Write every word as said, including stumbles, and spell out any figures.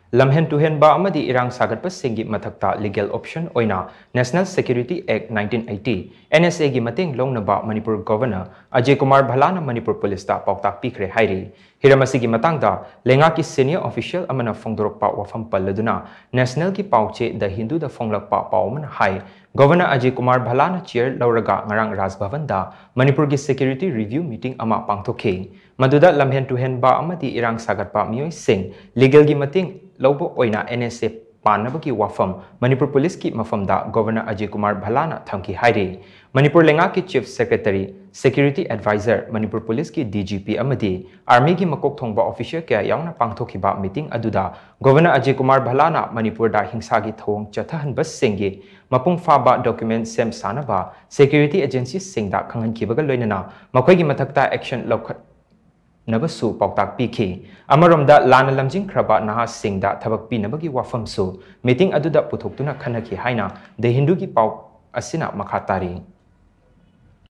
ꯂꯝꯍꯦꯟ ꯇꯨꯍꯦꯟꯕ ꯑꯃꯗꯤ ꯏꯔꯥꯡ ꯁꯥꯒꯠꯄꯁꯤꯡꯒꯤ ꯃꯊꯛꯇ legal option ꯑꯣꯏꯅ National Security Act nineteen eighty, N S A ꯒꯤ ꯃꯇꯦꯡ ꯂꯧꯅꯕ ꯃꯅꯤꯄꯨꯔ Governor ꯑꯖꯌ ꯀꯨꯃꯥꯔ ꯚꯜꯂꯥꯅ ꯃꯅꯤꯄꯨꯔ ꯄꯨꯂꯤꯁꯇ ꯄꯥꯎꯇꯥꯛ ꯄꯤꯈ꯭ꯔꯦ ꯍꯥꯏꯔꯤ꯫ ꯍꯤꯔꯝ ꯑꯁꯤꯒꯤ ꯃꯇꯥꯡꯗ ꯂꯩꯉꯥꯛꯀꯤ senior official ꯑꯃꯅ ꯐꯣꯡꯗꯣꯔꯛꯄ ꯋꯥꯐꯝ ꯄꯜꯂꯗꯨꯅ National ꯒꯤ ꯄꯥꯎꯆꯦ The Hindu ꯗ ꯐꯣꯡꯂꯛꯄ ꯄꯥꯎ ꯑꯃꯅ ꯍꯥꯏ, Governor ꯑꯖꯌ ꯀꯨꯃꯥꯔ ꯚꯜꯂꯥꯅ chair ꯂꯧꯔꯒ ꯉꯔꯥꯡ ꯔꯥꯖ ꯚꯕꯟꯗ ꯃꯅꯤꯄꯨꯔꯒꯤ security review meeting ꯑꯃ ꯄꯥꯡꯊꯣꯛꯈꯤ꯫ ꯃꯗꯨꯗ ꯂꯝꯍꯦꯟ ꯇꯨꯍꯦꯟꯕ ꯑꯃꯗꯤ ꯏꯔꯥꯡ ꯁꯥꯒꯠꯄ ꯃꯤꯑꯣꯏꯁꯤꯡ legal ꯒꯤ ꯃꯇꯦꯡ ꯂꯧꯕ ꯑꯣꯏꯅ N S A ꯄꯥꯟꯅꯕꯒꯤ ꯋꯥꯐꯝ ꯃꯅꯤꯄꯨꯔ ꯄꯨꯂꯤꯁꯀꯤ ꯃꯐꯝꯗ Governor ꯑꯖꯌ ꯀꯨꯃꯥꯔ ꯚꯜꯂꯥꯅ ꯊꯝꯈꯤ ꯍꯥꯏꯔꯤ꯫ ꯃꯅꯤꯄꯨꯔ ꯂꯩꯉꯥꯛꯀꯤ Chief Secretary, Security Advisor, Manipur ꯄꯨꯂꯤꯁꯀꯤ D G P ꯑꯃꯗꯤ Army ꯒꯤ ꯃꯀꯣꯛ ꯊꯣꯡꯕ official ꯀꯌꯥ ꯌꯥꯎꯅ ꯄꯥꯡꯊꯣꯛꯈꯤꯕ meeting ꯑꯗꯨꯗ Governor ꯑꯖꯌ ꯀꯨꯃꯥꯔ ꯚꯜꯂꯥꯅ ꯃꯅꯤꯄꯨꯔꯗ ꯍꯤꯡꯁꯥꯒꯤ ꯊꯧꯑꯣꯡ ꯆꯠꯊꯍꯟꯕꯁꯤꯡꯒꯤ ꯃꯄꯨꯡ ꯐꯥꯕ document ꯁꯦꯝ ꯁꯥꯅꯕ security agency ꯁꯤꯡꯗ ꯈꯪꯍꯟꯈꯤꯕꯒ ꯂꯣꯏꯅꯅ ꯃꯈꯣꯏꯒꯤ ꯃꯊꯛꯇ action ꯂꯧꯈꯠ ꯅꯕꯁꯨ ꯄꯥꯎꯇꯥꯛ ꯄꯤꯈꯤ꯫ ꯑꯃꯔꯣꯝꯗ, ꯂꯥꯟꯅ ꯂꯝꯖꯤꯡꯈ꯭ꯔꯕ ꯅꯍꯥꯁꯤꯡꯗ ꯊꯕꯛ ꯄꯤꯅꯕꯒꯤ ꯋꯥꯐꯝꯁꯨ meeting ꯑꯗꯨꯗ ꯄꯨꯊꯣꯛꯇꯨꯅ ꯈꯟꯅꯈꯤ ꯍꯥꯏꯅ The Hindu ꯒꯤ ꯄꯥꯎ ꯑꯁꯤꯅ ꯃꯈꯥ ꯇꯥꯔꯤ꯫